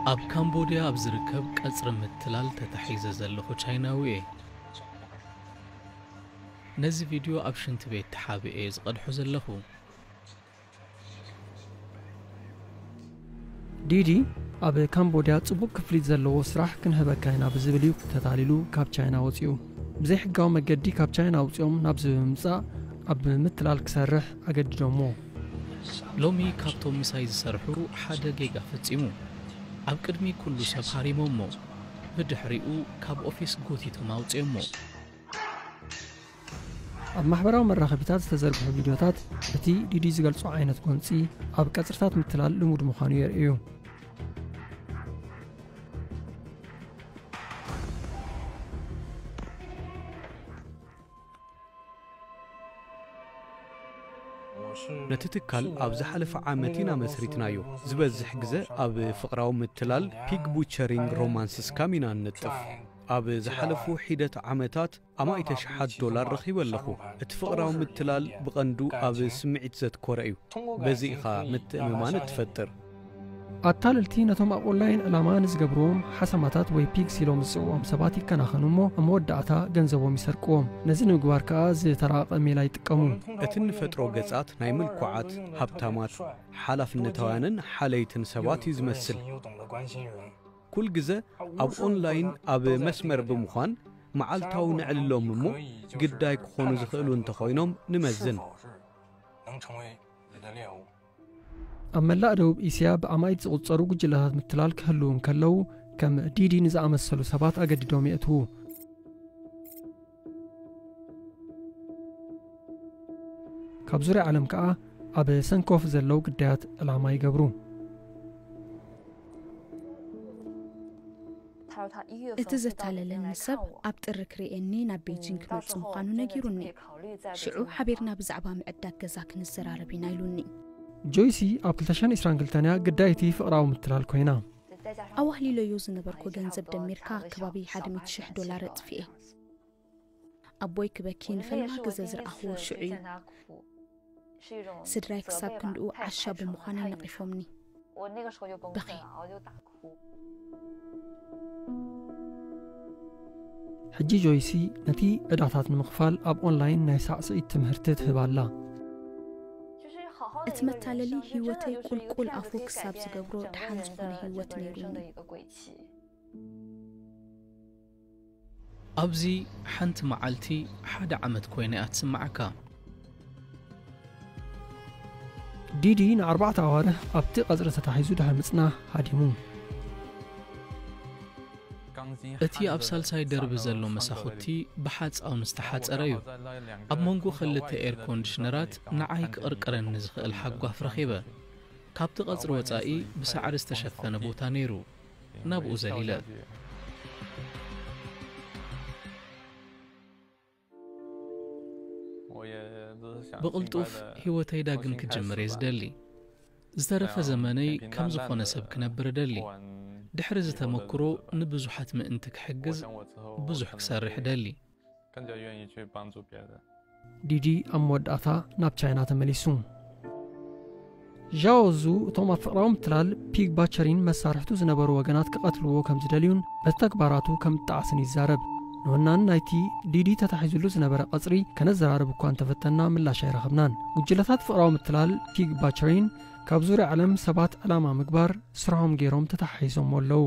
ኣብ ካምቦድያ ኣብ ዝርከብ ቀጽሪ ምትላል ተታሒዘ ዘለኹ ቻይናዊ እየ። ነዚ ቪድዮ ኣብ ሽንቲ ቤት ተሓቢኤ እየ ዝቐድሖ ዘለኹ። ዲዲ ኣብ ካምቦድያ ጽቡቕ ክፍሊት ዘለዎ ስራሕ ክንህበካ ኢና ብዝብል እዩ ተታሊሉ ካብ ቻይና ወጺኡ። ብዘይሕጋዊ መገዲ ካብ ቻይና ኣውጺኦም ናብዚ ብምምጻእ ኣብ ምትላል ክሰርሕ ኣገዲዶሞ። ሎሚ ካብቶም ምሳይ ዝሰርሑ ሓደ ጌጋ ፈጺሙ። ኣብ ቅድሚ ኩሉ ሰብ ሃሪሞሞ። ብድሕሪኡ ካብ ኦፊስ ጎቲቶም ኣውጺኦሞ። ኣብ ማሕበራዊ መራኸቢታት ዝተዘርግሑ ቪድዮታት እቲ ዲዲ ዝገልጾ ዓይነት ጎንጺ ኣብ ቀጽርታት ምትላል ልሙድ ምዃኑ የርእዩ። ነቲ ትካል ኣብ ዝሓለፈ ዓመት ኢና መስሪትናዮ። ዝበዝሕ ግዘ ኣብ ፍቕራዊ ምትላል፣ ፒግ ቡቸሪንግ፣ ሮማንስ ስካም ኢና ንነጥፍ። ኣብ ዝሓለፉ ሒደት ዓመታት ኣማኢተ ሽሓት ዶላር ረኺበ ኣለኹ። እቲ ፍቕራዊ ምትላል ብቐንዱ ኣብ ስምዒት ዘትኮረ እዩ። በዚ ኢኻ ምትእምማን እትፈጥር። ኣታለልቲ ነቶም ኣብ ኦንላይን ዕላማ ንዝገብርዎም ሓሰማታት ወይ ፒግስ ኢሎም ዝጽውዖም ሰባት ይከናኸኑ እሞ ኣብ መወዳእታ ገንዘቦም ይሰርቅዎም። ነዚ ንምግባር ከኣ ዝተራቐቐ ሜላ ይጥቀሙ። እቲ እንፈጥሮ ገጻት ናይ ምልኩዓት፣ ሃብታማት፣ ሓላፍነታውያንን ሓለይትን ሰባት እዩ ዝመስል። ኩል ግዘ ኣብ ኦንላይን ኣብ መስመር ብምዃን መዓልታዊ ነዕልሎም እሞ ግዳይ ክኾኑ ዝኽእሉ እንተኾይኖም ንመዝን። ኣብ መላእ ደቡብ እስያ ብኣማኢት ዝቑጸሩ ጉጅለታት ምትላል ክህልዉ እንከለዉ፣ ከም ዲዲ ንዝኣመሰሉ ሰባት ኣገዲዶም የእትዉ። ካብ ዙርያ ዓለም ከኣ ኣብ ሰንኮፍ ዘለዉ ግዳያት ዕላማ ይገብሩ። እቲ ዘታለለኒ ሰብ ኣብ ጥሪ ክርእየኒ ናብ ቤጂንግ ክመጽእ ምዃኑ ነጊሩኒ። ሽዑ ሓቢርና ብዛዕባ ምዕዳግ ገዛ ክንዘራረብ ኢና ኢሉኒ። ጆይሲ ኣብ ክልተ ሽሕን ዕስራን ክልተን እያ ግዳይቲ ፍቕራዊ ምትላል ኮይና። ኣዋህሊለዮ ዝነበርኩ ገንዘብ ደሚርካ ከባቢ ሓደ ሚእቲ ሽሕ ዶላር ኣጥፊኤ። ኣቦይ ክበኪ ንፈለማ ግዘ ዝረኣኽዎ ሽዑ እዩ። ስድራይ ክሳብ ክንድኡ ዓሻ ብምዃነይ ነቒፎምኒ። በኺ። ሕጂ ጆይሲ ነቲ ዕዳታት ንምኽፋል ኣብ ኦንላይን ናይ ሳዕስዒት ትምህርቲ ትህብ ኣላ። እቲ መታለሊ ህይወተይ ቁልቁል ኣፉ ክሳብ ዝገብሮ ደሓን ዝኾነ ህይወት ነይሩኒ። ኣብዚ ሓንቲ መዓልቲ ሓደ ዓመት ኮይና እያ ትስምዓካ። ዲዲ ንኣርባዕተ ኣዋርሕ ኣብቲ ቀጽሪ ተታሒዙ ድሕሪ ምጽናሕ ሃዲሙ። እቲ ኣብ ሳልሳይ ደርቢ ዘሎ መሳኹቲ ብሓጻውን ዝተሓጸረ እዩ። ኣብ መንጎ ክልተ ኤር ኮንዲሽነራት ንዓይ ክቕርቅረኒ ዝኽእል ሓጓፍ ረኺበ። ካብቲ ቀጽሪ ወጻኢ ብሳዕሪ ዝተሸፈነ ቦታ ነይሩ። ናብኡ ዘሊለ። ብቕልጡፍ ህይወተይ ዳግም ክጅምር እየ ዝደሊ። ዝተረፈ ዘመነይ ከም ዝኾነ ሰብ ክነብር እደሊ። ድሕሪ እዚ ተመክሮ ንብዙሓት ምእንቲ ክሕግዝ ብዙሕ ክሰርሕ እደሊ። ዲዲ ኣብ መወዳእታ ናብ ቻይና ተመሊሱ። ዣኦ ዙ እቶም ኣብ ፍቕራዊ ምትላል ፒግ ባቸሪን መሳርሕቱ ዝነበሩ ወገናት ክቐትልዎ ከም ዝደልዩን በቲ ተግባራቱ ከም እጣዓስን ይዛረብ። ንወናኒ ናይቲ ዲዲ ተታሒዙሉ ዝነበረ ቀጽሪ ከነዘራርብ እኳ እንተፈተና ምላሽ ኣይረኸብናን። ጉጅለታት ፍቕራዊ ምትላል ፒግ ባቸሪን ካብ ዙርያ ዓለም ሰባት ዕላማ ምግባር ስርሖም ገይሮም ተተሓሒዞሞ ኣለዉ።